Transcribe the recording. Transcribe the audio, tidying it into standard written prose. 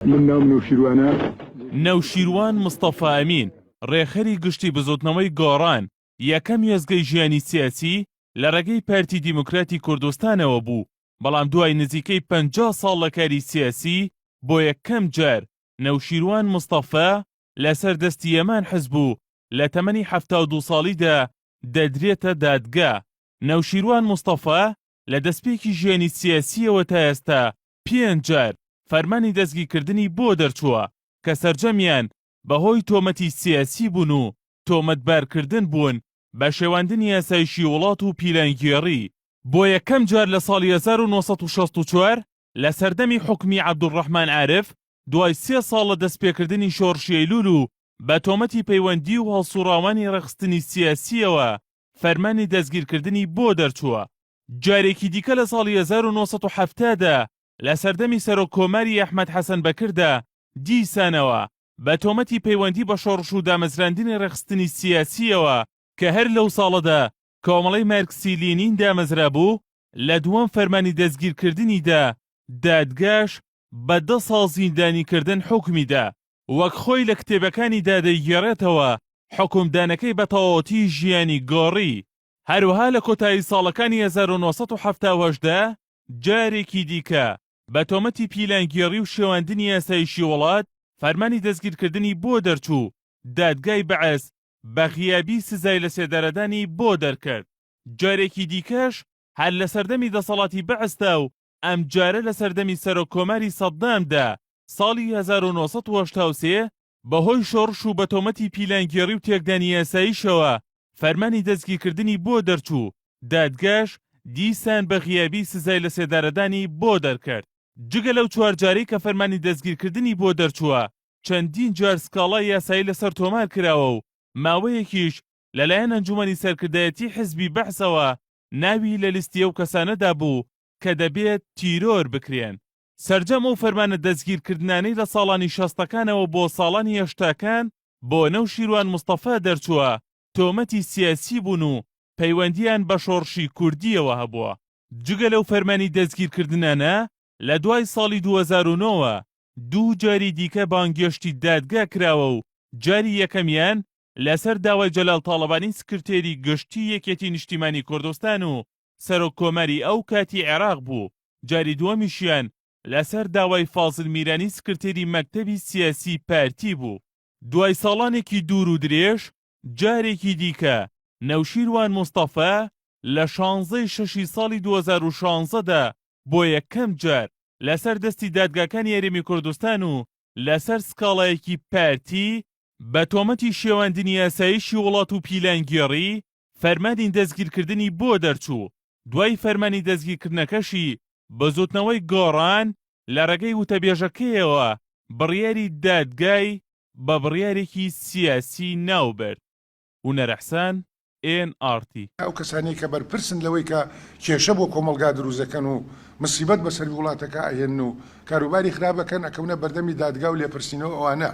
من ناوم نەوشیروانە. نەوشیروان مستەفا ئەمین، ڕێکخەری گشتی بزوتنەوەی گۆڕان، یەکەم وێستگەی ژیانی سیاسی لە ڕێگەی پارتی دیموکراتی کوردستانەوە بوو، بەڵام دوای نزیکەی 50 ساڵ لە کاری سیاسی بۆ یەکەم جار نەوشیروان مستەفا لەسەر دەستی هەمان حزب و لە تەمەنی 72 ساڵیدا دەدرێتە دادگا. نەوشیروان مستەفا لە دەستپێکی ژیانی سیاسییەوە تا ئێستا پێنج جار فەرمانی دەستگیرکردنی بۆ دەرچووە کە سەرجەمیان بەهۆی تۆمەتی سیاسی بوون و تۆمەتبارکردن بوون بە شێواندنی ئاسایشی وڵات و پیلانگێڕی. بۆ یەکەم جار لە ساڵی 1964 لە سەردەمی حوکمی عەبدولڕەحمان عارف دوای سێ ساڵ لە دەستپێکردنی شۆڕشی ئەیلول و بە تۆمەتی پەیوەندی و هەڵسوڕاوانی ڕێکخستنی سیاسییەوە فەرمانی دەستگیرکردنی بۆ دەرچووە. جارێکی دیکە لە ساڵی 1970 دا لە سەردەمی سەرۆک کۆماری ئەحمەد حەسەن بەکردا دیسانەوە بە تۆمەتی پەیوەندی بە شۆڕش و دامەزراندنی ڕێکخستنی سیاسییەوە کە هەر لەو ساڵەدا کۆمەڵەی مارکسی لینین دامەزرابوو، لە دووەم فەرمانی دەستگیرکردنیدا دادگاش بە دە ساڵ زیندانیکردن حوکمی دا. وەک خۆی لە کتێبەکانیدا دەیگێڕێتەوە، حوکمدانەکەی بە تەواوەتی ژیانی گۆڕی. هەروەها لە کۆتایی ساڵەکانی 1978 دا جارێکی دیکە بە تۆمەتی پیلانگێڕی و شێواندنی ئاسایشی وڵات فەرمانی دەستگیرکردنی بۆ دەرچوو، دادگای بەعس بە غیابی سزای لەسێدارەدانی بۆ دەرکرد. جارێکی دیکەش هەر لە سەردەمی دەسەڵاتی بەعسدا و ئەمجارە لە سەردەمی سەرۆک کۆماری سەددامدا ساڵی 1983 بەهۆی شۆڕش و بە تۆمەتی پیلانگێڕی و تێکدانی یاسایشەوە فەرمانی دەستگیرکردنی بۆ دەرچوو، دادگاش دیسان بە غیابی سزای لەسێدارەدانی بۆ دەرکرد. جگە لەو چوار جارەی کە فەرمانی دەستگیرکردنی بۆ دەرچووە، چەندین جار سکاڵای یاسایی لەسەر تۆمار کراوە و ماوەیەکیش لەلایەن ئەنجومەنی سەرکردایەتی حزبی بەعسەوە ناوی لە لیستی ئەو کەسانەدا بوو کە دەبێت تیرۆر بکرێن. سەرجەم ئەو فەرمانە دەستگیرکردنانەی لە ساڵانی شەستەکانەوە بۆ ساڵانی هەشتاکان بۆ نەوشیروان مستەفا دەرچووە، تۆمەتی سیاسی بوون و پەیوەندییان بە شۆڕشی کوردییەوە هەبووە. جگە لەو فەرمانی دەستگیرکردنانە، لە دوای ساڵی 2009 وە دوو جاری دیکە بانگێشتی دادگا کراوە و جاری یەکەمیان لەسەر داوای جەلال تاڵەبانی سکرتێری گشتی یەکێتی نیشتیمانی کوردستان و سەرۆک کۆماری ئەو کاتی عێراق بوو، جاری دووەمیشیان لەسەر داوای فازل میرانی سکرتێری مەکتەبی سیاسی پارتی بوو. دوای ساڵانێکی دوور و درێژ جارێکی دیکە نەوشیروان مستەفا لە شانزەی شەشی ساڵی 2016 دا بۆ یەکەم جار لەسەر دەستی دادگاکانی هەرێمی کوردستان و لەسەر سکاڵایەکی پارتی بە تۆمەتی شێواندنی ئاسایشی وڵات و پیلانگێڕی فەرمانی دەستگیرکردنی بۆ دەرچوو، دوای فەرمانی دەستگیرکردنەکەشی بزوتنەوەی گۆڕان لە ڕێگەی وتەبێژەکەیەوە بڕیاری دادگای بە بڕیارێکی سیاسی ناوبرد. هونەر ئەحسان، ئێن ئاڕ تی. ئەو کەسانەی کە بەرپرسن لەوەی کە کێشە بۆ کۆمەڵگا دروست دەکەن و مسیبەت بەسەر وڵاتەکە ئەهێنن و کاروباری خراپ ئەکەن ئەکەونە بەردەمی دادگا و لێپرسینەوە ئەوانە.